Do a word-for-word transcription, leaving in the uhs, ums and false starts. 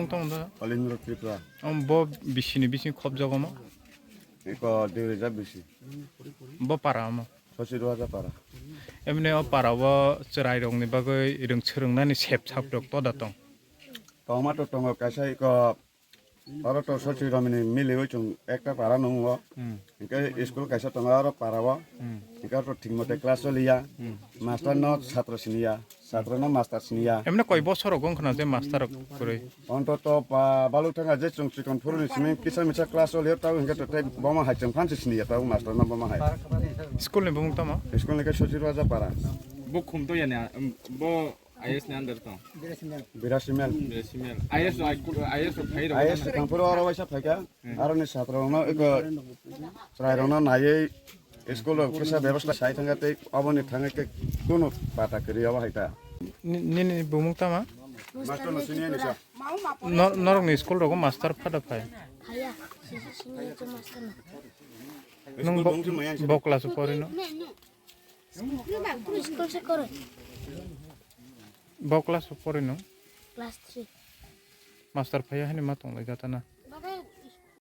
Tong da? Alindra Tripura. Om bo bisini bising khobjak omo? Iko dui hajar bisi. Bo para omo? Sosi dua hajar para. Emne o para o chwrai rokni bagwi rwng swrwngnani sep sap rok to da tong? Tongma to tongo kaisa iko oro to sosi romini miliwi chwng ekta para nungo. Hmm. Hingke school kaisa tongo oro para o. Hmm. Hingke oro to thik mote class choliya. Hmm. Master no chhatro siniya. Satro no master siniya. Emne koi bosor rok wngkha na je master rok kwrwi? Ontoto pa baluk thanga je chwng chikon phuruni simi kisa misa class o liyo tau hingke to tei boma hai chwng phansi siniya tau master no boma hai. School ni bumung tamo? School ni ke Sochi Raja para. Bo khum to yani, um, bo I S ni under to. Birasimel. Birasimel. I S o, I S o phai rok. I S ni kangphuru oro waisa phaika. Hmm. Aro ni satro no eko chwrai rok no naiwi School rok kisa bebostha sai thangkha tei oboni thangwi khe kunu pata kwrwi obo hai ta. Ni-, nini bumung tama? Master no sini ani sa. Nor-, norokni school rogo master phada phai? Phaiya, sisi sini to master no. Nung bo-, bo class o pori no? School se koro. Bo class o pori no? Class three. Master phaiya hani ma tonglai jata na?